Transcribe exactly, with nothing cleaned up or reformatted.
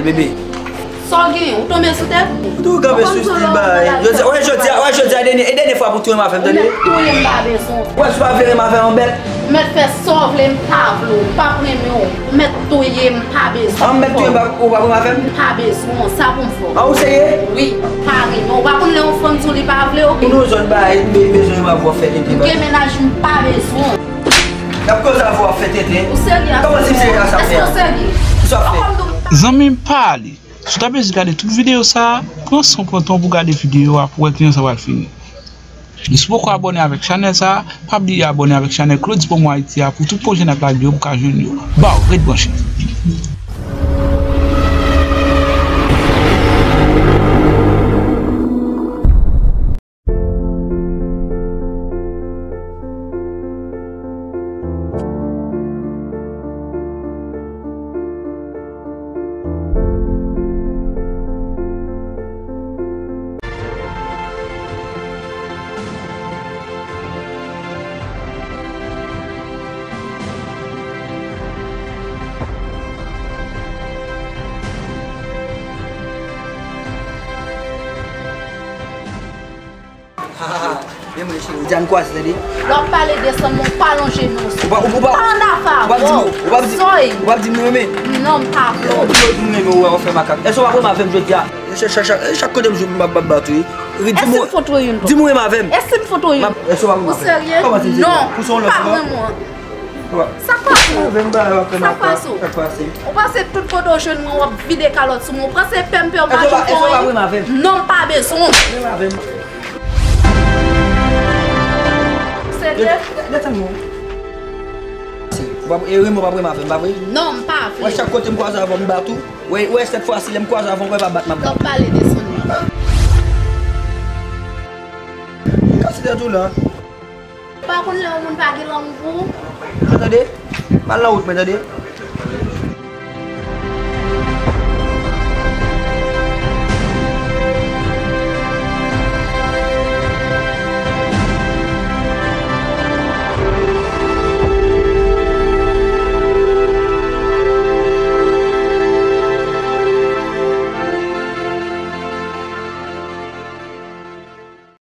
Bebe. Sa w genyen? Ou tonbe sou tèt? Ou tou kanpe sou stil bagay. Jodi a, wè jodi a, wè jodi a, dènye, e dènye fwa pou touye m avè m, tande? Ou mèt touye m, m pa bezwen w. Wè, si w pa vle renmen avè yon bèt. Ou mèt fè sa w vle, m pa vle w, m p ap renmen w. Ou mèt touye m, m pa bezwen w. An m mèt touye m, ou p ap renmen avè m? M pa bezwen w, sa pou m fè w? An ou serye? Wi, m pa renmen w. Ou pa konn lè yon fanm di w li pa vle w? Ou nan zòn bagay, m be-, bezwen renmen avè w, fè tenten. M gen mennaj, m pa bezwen w. N ap koze avè w, fè tenten. Ou serye? Kòman si m serye a sa m fè a? Èske w serye? Kisa w ap fè? Zanmi m, pa ale. Si w ta bezwen gade tout videyo sa a, pran san w pran tan w pou gade videyo a pou w wè kijan sa pral fini. E si w poko abòne avèk chanèl sa a, pa bliye abòne avèk chanèl Claudy Promo Haïti a pou tout pwojè n ap lage yo pou w ka jwenn yo. Baw, ret branche. Men mwen cheri, Diane kwaze, tande. Lè w ap pale desann mwen, ou pa lonje men w sou mwen. Ou pa, ou pa, pa annafè avè w. Ou p ap di m, ou p ap di, ou p ap di m nou renmen? Non, m pa vle w. Ou di m renmen w, wè, w fè makak. Èske w ap renmen avè m jodi a? Chak, chak, chak, chak kote m jwe, m ap, m ap bat ou, wi. Di m, èske m fout ou youn? Di m ou renmen avè m? Èske m fout ou youn? Èske w ap renmen avè m? Ou serye? Kòman se serye? Non, m p ap renmen w. Sa k pase w? Sa k pase w? Ou pase tout kote w jwenn mwen, w ap vide kalòt sou mwen. Ou panse pè m pè w pa janm fè w anyen? Non, m pa bezwen w. Serye? Ou pa, e, renmen w p ap renmen avè m, pa vre? Non, m pa vle. Wè, chak kote m kwaze avè w, m bat ou. Wè, wè, sèt fwa si lè m kwaze avè w, wè, pa bat m ap bat ou. W ap pale desann mwen. Kase tèt ou la. Ou pa konn lè yon moun pa gen lanmou pou ou? Mwen tande? M al nan wout mwen, tande?